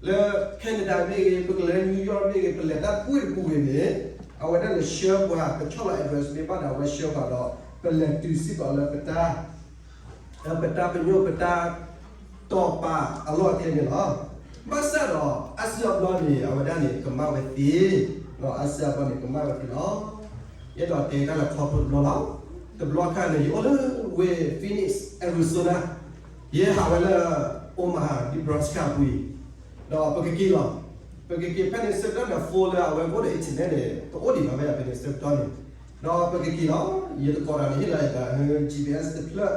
လၢ Canada မ့ၢ်ဂ့ၤ, ပကလဲၤလၢ New York မ့ၢ်ဂ့ၤ, ပလဲၤတၢ်တပူၤတပူၤဂ့ၤန့ၣ်, အဝဲဒၣ်န့ၣ်ဆှၢပှၤ ကဆီၣ်လီၤ address မ့ၢ်ဘၣ်ဒီး အဝဲဆှၢပှၤဒီး ပလဲၤတုၤစ့ၢ်ကီးလၢပတၢ် ပတၢ်ပညိၣ် ပတၢ်တီၢ်ပာ်အလီၢ်အကျဲန့ၣ်လီၤ. ဘၣ်ဆၣ်ဒီး အါစုအါဘျီန့ၣ် အဝဲဒၣ်န့ၣ် ကမၣ်ဝဲသ့, အါစုအါဘျီန့ၣ် ကမၣ်ဝဲသ့လီၤ. ယအဲၣ်ဒိးတဲတၢ်လၢခီဖျိတဘျီလီၤ. တဘျီခါန့ၣ် ယအိၣ်လၢဝ့ၢ် Phoenix Arizona, ယဟးဝဲလၢ Omaha Nebraska အပူၤအံၤ, ဒီးပကက့ၤလီၤ. ပကက့ၤဖဲန့ၣ်ဆၢကတီၢ်န့ၣ် phone လၢအဝဲအိၣ်ဒီး internet န့ၣ် တအိၣ်ဒံးဘၣ်ဖဲဖဲန့ၣ်ဆၢကတီၢ်န့ၣ်, ဒီးပကက့ၤလီၤ. ယတကိးတၢ်န့ၣ် ဟ့ၣ်လီၤယၤ G P S တဖျၢၣ်,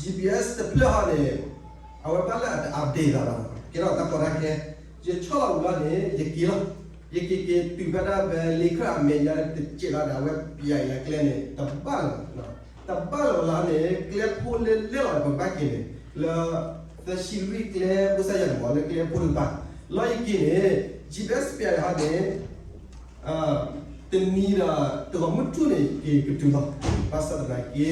G P S တဖျၢၣ်ဟီန့ၣ် အဝဲဘၣ်လၢအတ update သးဘၣ်, ကဲထီၣ်တၢ်ကီတၢ်ခဲ, ယဆီၣ်လီၤဝံၤလီၤန့ၣ် ယက့ၤလီၤ. ယက့ၤက့ၤတုၤဖဲဒၣ်ဖဲလ့ခၢၣ်အမဲာ်ညါတစဲးလီၤန့ၣ် အဝဲပျးယၤကျဲန့ၣ် တဘၣ်လၢၤဘၣ်, တဘၣ်လၢၤဝဲလီၤန့ၣ် ကျဲဖိလၢလဲၢ်လီၤပဘၣ်က့ၤန့ၣ် လၢ သၢဆံလွံၢ်ကျဲ ဘိၣ်စၢ်ယၤန့ၣ်မ့ၢ်လၢကျဲဖိတကပၤ, လီၤယက့ၤန့ၣ် G P S ပျးယၤဟီန့ၣ် တနံၤဒီး တဂီၤမုၢ်ထူၣ်န့ၣ် က့ၤကတုၤလီၤ. ဘၣ်ဆၣ်သနာ်က့ ခီ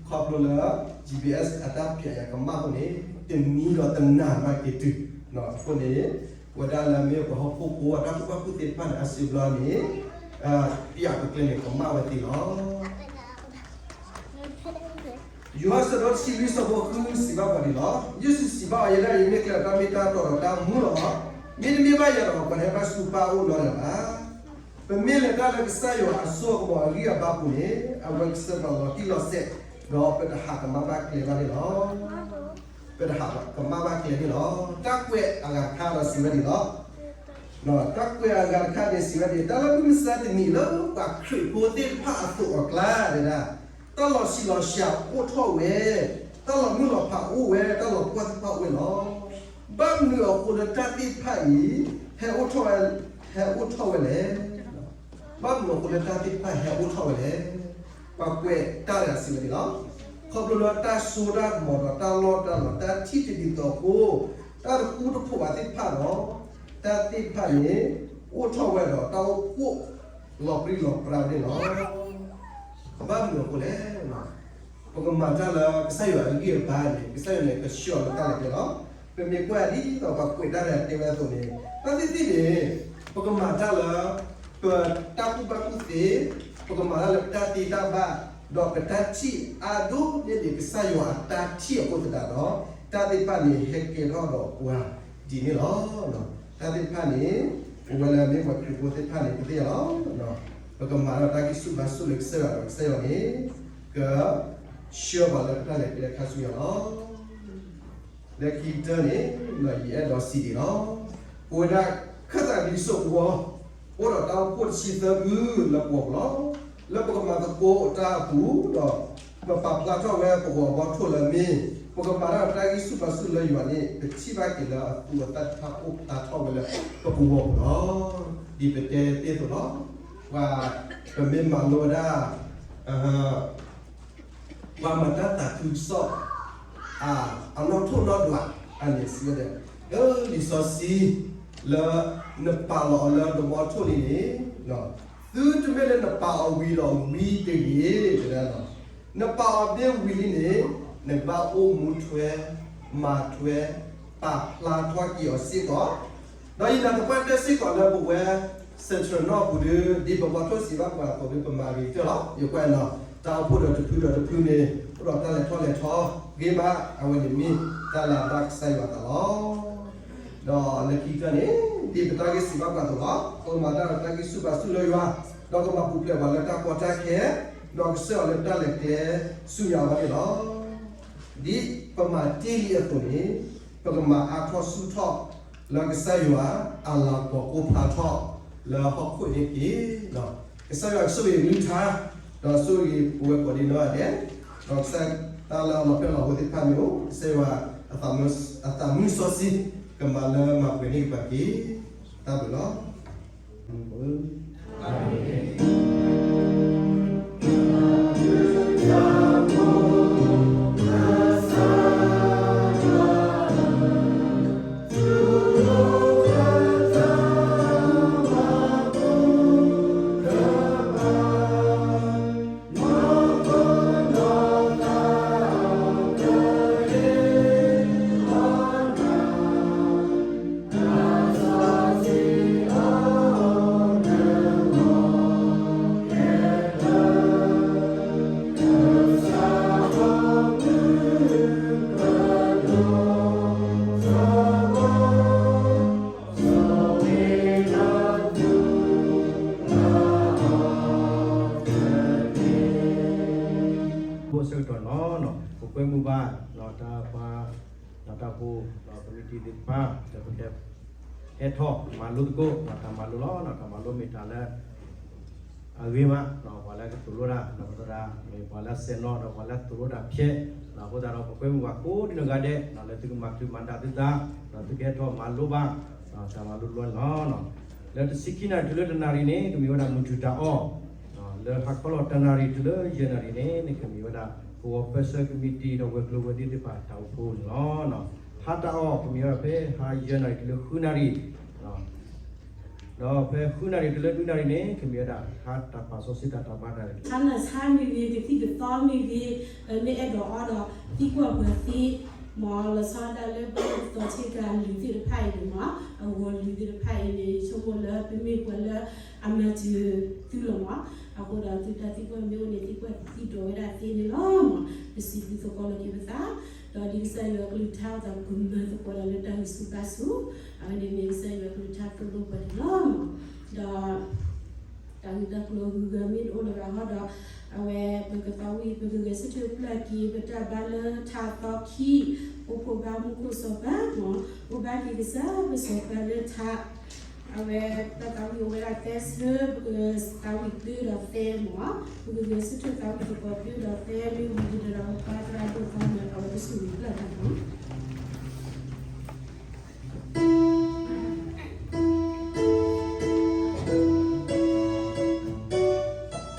ဖျိလၢ G P S အတၢ်ပျးယၤကမၣ်အဃိန့ၣ် တနံၤဒီးတနၤမးက့ၤတုၤ, အဃိန့ၣ် ပဝဲဒၣ်လၢမ့ၢ်ပှၤဟီၣ်ခိၣ်ဖိ တၢ်ကူၣ်ဘၣ်ကူၣ်သ့တဖၣ်န့ၣ် အါစုအါဘျီန့ၣ် ပျးပကျဲန့ၣ် ကမၣ်ဝဲသ့လီၤ. ယိၤဟၣ်အဆၢဒိၣ်တဆံလွံၢ် အဆၢဖိဃုစံးဘၣ်ပှၤဒ်န့ၣ်လီၤ. ယ့ၣ်ၡူးစံးဘၣ်အီၤ, ယဲဒၣ်အံၤမ့ၢ်ကျဲဒီးတၢ်မ့ၢ်တၢ်တီဒီးတၢ်မူလီၤ. မ့တမ့ၢ်ဘၣ်ယၤဒီး ပှၤတဟဲဘၣ်ဆူပၢ်အအိၣ်နီတဂၤဘၣ်. ပမ့ၢ်လဲၤတၢ်လၢကစၢ်ယွၤအစိအကမီၤအဂံၢ်အဘါအပူၤန့ၣ် အဝဲကဆှၢပှၤလီၤတံၢ်လီၤဆဲး, ဒီးပတဟးကမၣ်ဘၣ်ကျဲဘၣ်န့ၣ်လီၤ. ပတဟးကမၣ်ဘၣ်ကျဲန့ၣ်လီၤ. တၢ်ကွဲးအဂၤတခါဒီးစံးဝဲဒ်န့ၣ်လီၤ. တၢ်ကွဲးအဂၤတခါန့ၣ်စံးဝဲဒ်အံၤ, တၢ်လၢမုၢ်မဆါတနံၤလၢပှၤခရံာ်ဖိသ့ၣ်တဖၣ်အသိးအကျါဒၣ်, တၢ်လီၤဆံးလီၤစှၤအိၣ်ထီၣ်ဝဲ, တၢ်လီၤမုၢ်လီၤဖးအိၣ်ဝဲ, တၢ်လီၤပှီၢ်သ့ၣ်တဖၣ်အိၣ်ဝဲလီၤ. ဘၣ်မနုၤအဃိလၢတၢ်သ့ၣ်တဖၣ်အံၤ ဟဲအိၣ်ထီၣ်ဝဲ, ဟဲအိၣ်ထီၣ်ဝဲလဲၣ်. ဘၣ်မနုၤအဃိလၢတၢ်သ့ၣ်တဖၣ်ဟဲအိၣ်ထီၣ်ဝဲလဲၣ်. ပှၤကွဲးတၢ်တဂၤစံးဝဲဒ်န့ၣ်လီၤ. ခီဖျိလၢတၢ်စိတၢ်ကမီၤဒီးတၢ်လီၢ်တၢ်လီၤ တၢ်ထံၣ်တဒ်သိးအဃိ, တၢ်တဃူတဖိးဘၣ်သ့ၣ်တဖၣ်ဒီး တၢ်သ့ၣ်တဖၣ်န့ၣ် အိၣ်ထီၣ်ဝဲဒီးတၢ်အိၣ်ဖှိၣ်လီၤပြံလီၤပြါန့ၣ်လီၤ. ဘၣ်မနုၤအဃိလဲၣ်. ပကမၤတၢ်လၢကစၢ်ယွၤအဂံၢ်အဘါန့ၣ် ကစၢ်ယွၤန့ၣ် ကဆှၢအီၤလၢတၢ်လဲၤကျဲလီၤ. ပမ့ၢ်ကွၢ်ဒ်သိးပှၤကွဲးတၢ်တဂၤတဲဝဲအသိးန့ၣ် တၢ်သ့ၣ်သ့ၣ်န့ၣ် ပကမၤတၢ်လၢ ပတၢ်ကူၣ်ဘၣ်ကူၣ်သ့, ပကမၤတၢ်လၢပတၢ်သ့တၢ်ဘၣ်, ဒီးပတၢ်ထံၣ်အါဒိၣ်န့ၢ်ဒံးကစၢ်ယွၤအတၢ်ထံၣ်အဃိသတးဒီး တၢ်သ့ၣ်တဖၣ်န့ၣ် ဟဲကဲထီၣ်ဒီးပှၤဒ်န့ၣ်လီၤ. တၢ်သ့ၣ်တဖၣ်န့ၣ် ပဝဲလၢမ့ၢ်ပှၤခရံာ်ဖိသ့ၣ်တဖၣ်န့ၣ် ပသ့ၣ်ညါလီၤ. ပကမၤဒီးတၢ်ဂံၢ်ဆူၣ်ဘါဆူၣ်လၢကစၢ်ယွၤဒီး ကစၢ်ယွၤန့ၣ် ကဆှၢပှၤလၢပတၢ်လဲၤကျဲခါဆူညါလီၤ. လၢခံကတၢၢ်န့ၣ် ယအဲၣ်ဒိးစံးဒ်အံၤလီၤ. ပဝဲဒၣ်ခၢၣ်သးဘံစိၣ်ကဝီၤ အိၣ်ဒီးတၢ်အိၣ်ဖှိၣ်တဆံသၢဖုလၢပဂီၢ်ပူၤလီၤ. လၢပကမၤသကိးတၢ်အပူၤဒီး ပပာ်ဖျါထီၣ်ဝဲပဂီၤအဘီထိၣ်လၢအမ့ၢ် ပကမၤတၢ်တၢ်ဂံၢ်ဆူၣ်ဘါဆူၣ်လၢယွၤန့ၣ် ပထံၣ်ဘၣ်က့ၤလၢအသူအသၣ်တဖၣ်အိၣ်ဖျါထီၣ်ဝဲလၢပကဝီၤပူၤလီၤ. ဒ်ပတဲတ့ၢ်အသိးလီၤ. ပှၤ ပမ့ၢ်မၤလိဝဲဒၣ် ပှၤမၤတၢ်သးခုကစီၣ် အနီၣ်ထိၣ်နီၣ်ဒွး အန့ၣ်စံးဝဲဒၣ် လံာ်စီဆှံ လၢနပာ်လီၤအီၤလၢနဘီထိၣ်န့ၣ်န့ၣ် သုတမ့ၢ်လၢနပာ်အီၤဝံၤဒီးဝံၤတဂ့ၤ, နပာ်အီၤမ့ၢ်ဝံၤလံန့ၣ် နကဘၣ်အိၣ်မူထွဲ မၤထွဲ ပာ်ဖျါထီၣ်က့ၤအီၤစ့ၢ်ကီး, ဒီးယနာ်သပှၢ်တၢၢ်စ့ၢ်ကီးလၢပဝဲ Central နီၢ်ပူၤဒီး ဒ်ပဘီထိၣ်စံးဘၣ်ပှၤအသိးဒီး ပမၤဂ့ၤကတၢၢ်လီၤ. ယကွၢ်နီၤ တၢ်အိၣ်ဖှိၣ်ဒီးတဖုဒီးတဖုန့ၣ် အိၣ်ဒီးတၢ်လဲၤထီၣ်လဲၤထီဂ့ၤမး, အဝဲန့ၣ်မ့ၢ်တၢ်လၢအဘၣ်ကစၢ်ယွၤအသးလီၤ. ဒီးလၢခံကတၢၢ်န့ၣ် ဒ်ပတၢ်ဂ့ၢ်စံးဘၣ်ပှၤအသိးလီၤ. ပကမၤတၢ်ဒီးတၢ်ဂံၢ်ဆူၣ်ဘါဆူၣ်လၢယွၤ, ဒီးကမၤပူၤဖျဲးပှၤလၢတၢ်ကီတၢ်ခဲ, ဒီးကစၢ်ယွၤလၢတၢ်လဲၤကျဲဆူညါအဂီၢ်န့ၣ်လီၤ. ဒ်ပမၤတ့ၢ်လံအသိးန့ၣ်, ပကမၤအါထီၣ်ဆူၣ်ထီၣ်လၢကစၢ်ယွၤအလၤကပီၤအိၣ်ဖျါထီၣ်လၢဟီၣ်ခိၣ်အံၤတက့ၢ်. ကစၢ်ယွၤကဆိၣ်ဂ့ၤအကလုၢ်ကထါ, ဒီးဆိၣ်ဂ့ၤပဝဲကိးဒံနီၢ်ဂၤဒဲး, ဒီးကစၢ်တၢ်လၢအလီၤဖျဲၣ်လီၤဟိသ့ၣ်တဖၣ်မ့ၢ်အိၣ်, ကစၢ်ယွၤအသးမုၢ်စီဆှံ ကမၤလၢမၤပှဲၤန့ၢ်ကပၤတက့ၢ်. တၢ်ဘျုးလီၤ. ဖိဆၢကတီၢ်နီၤ, ပကွဲမုာ်ဘၣ် တၢ်ပှၤ တၢ်ဖိ committee သ့ၣ်တဖၣ် လၢပကဟဲထီၣ်မၤလိသကိး တၢ်မၤလိလီၤ. တၢ်မၤလိမ့ၢ်တၢ်လၢ အဂ့ၤမး, ပှၤလၢကသိၣ်လိတၢ် ဒီးပသရၣ်မ့ၢ်ပှၤလၢအဆဲးနီၤ ဒီးပှၤလၢအသိၣ်လိတၢ်ဖျဲး, အဃိသတးဒီး ပကွဲမုာ်ဘၣ်ကိးဒံနီၢ်ဂၤဒဲး လၢသုကမၤချုးမၤဒၣ်သုသး ဒီးသုကဟဲထီၣ်မၤလိဘၣ် တၢ်မၤလိလီၤန့ၣ်လီၤ. လၢတဆံခံနၣ်ရံၣ်တုၤလၢတနၣ်ရံၣ်န့ၣ် ကမ့ၢ်ဝဲဒၣ်မုၢ်ထူၣ်တၢ်အီၣ်, လၢဟါခီလီၤတနၣ်ရံၣ်တုၤလၢယဲၢ်နၣ်ရံၣ်န့ၣ် ကမ့ၢ်ဝဲဒၣ် ကဝီၤပၢဆှၢ committee ဒီးဝဲၤကျိၤဝဲၤဒ့သ့ၣ်တဖၣ်တၢ်အိၣ်ဖှိၣ်န့ၣ်လီၤ. ဟါတၢ်အီၣ် ကမ့ၢ်ဝဲဒၣ်ဖဲဟါယဲၢ်နၣ်ရံၣ်တုၤလၢဃုနၣ်ရံၣ်, ဒီးဖဲဃုနၣ်ရံၣ်တုၤလၢနွံနၣ်ရံၣ်န့ၣ် ကမ့ၢ်ဝဲဒၣ် ဟါတၢ်ပာ်စီဆှံတၢ်တၢ်ဘါနၣ်ရံၣ် ဆါနၢ်ဆါမ့ၢ်ဂ့ၤ ကသံၣ်ကသီမ့ၢ်ဂ့ၤ, ပမ့ၢ်အဲၣ်ဒိးအီဒီး သံကွၢ်ပှၤသ့, မ်လီၤဆီဒၣ်တၢ်လၢပှၤသီဆ့ကၤလုၢ်သ့ၣ်တဖၣ်အံၤန့ၣ်မး, အဂီၤလုၢ်သ့ၣ်တဖၣ်အံၤန့ၣ် ဆိကမိၣ်လၢပမ့ၢ်ပှၤလၢအမၤစၢၤသုလီၤမး, အဃိဒီးသုတၢ်သံကွၢ်မ့ၢ်အိၣ်န့ၣ် သံကွၢ်သံဒိးဝဲဒၣ်သ့န့ၣ်လီၤ. ပစံးဘျုးသကိးလီၤက့ၤပသး, ဒီးဒ်ကစၢ်ယွၤကလုၢ်ကထါအသိး ပမၤသကိးဒီးလၢတၢ်ဂံၢ်ဆူၣ်ဘါဆူၣ်, အဝဲန့ၣ်မ့ၢ်ကစၢ်ယွၤကလုၢ်ကထါသိၣ်လိပှၤန့ၣ်လီၤ. ဒီး တၢ်ဂ့ၢ်တၢ်ကျိၤဂုၤဂၤမ့ၢ်တအိၣ်လၢၤဘၣ်ဟီဒီး, အဝဲပကသးဝံၣ် ပကဂဲၤဆၢထၢၣ်ပျၢ်က့ၤ ပတၢ်ဘါလၢထးသီခံ, အိၣ်ဖှိၣ်ဘါမူခိၣ်စီၤပၤမး, အိၣ်ဘါက့ၤကစၢ်ပစီၤပၤလၢထး, အဝဲတၢ်သးဝံၣ်အိၣ်ဝဲဒၣ်သၢဆၢ, ပကသးဝံၣ်တုၤဒီးသၢမး, ပကဂဲၤဆၢထၢၣ်သးဝံၣ်သကိးတုၤဒီးသၢမ့ၢ်ဝ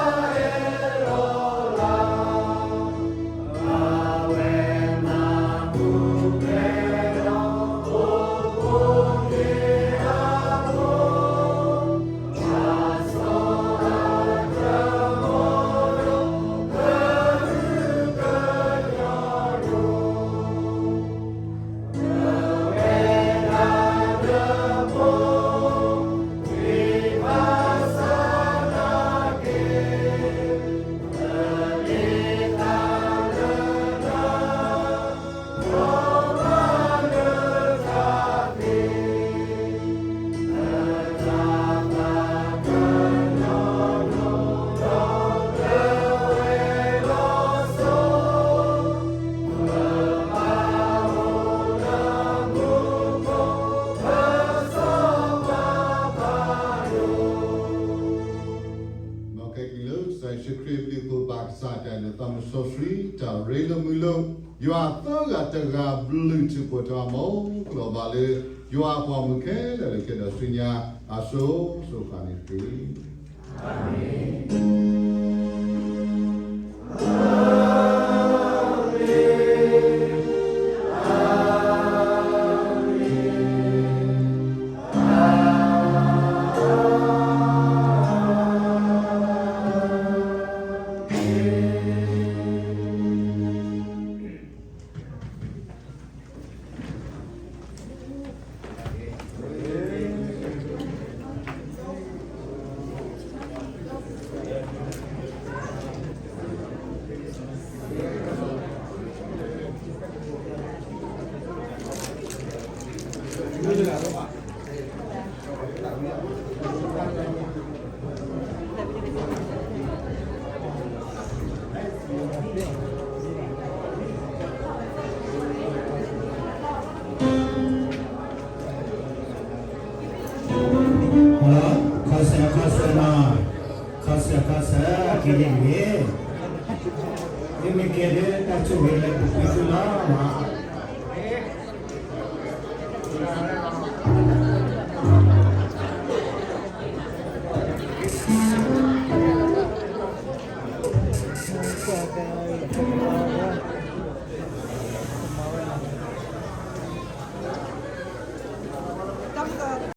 ံၤဒီး ပှၤသရၣ်ဒိၣ်သီမး အဝဲကဆိၣ်ဂ့ၤပျၢ်တၢ်မး. မ်ကဲက့ၤလၢကစၢ်ယ့ၣ်ၡူးခရံာ်အဘျုးအဖှိၣ် ဘၣ်ကစၢ်တၢ်အဲၣ်ဒီးသးစီဆှံ တၢ်ရ့လိာ်မုာ်လိာ်, ယွၤသၢဂၤတဂၤဘျုးထုးဖှိၣ်ထီၣ်အမိၢ်ကလီၤဘၣ်လၢ ယွၤအပှၤမုၣ်ခဲလၢာ်ခဲဆ့ဒီးဆူညါ အစိၤစိၤဃၣ်ဃၣ်န့ၣ်တက့ၢ်. အ ခီဆၢ ခီဆၢနီၤ, ခီဆၢ ခီဆၢ က့ၤန့ၣ်န့ၣ်, မ့မ့ၢ်ကဲဒၣ်တၢ်ဆိၣ်ဂ့ၤလၢပပှ့ၤသုလီၤ. ကွၢ်က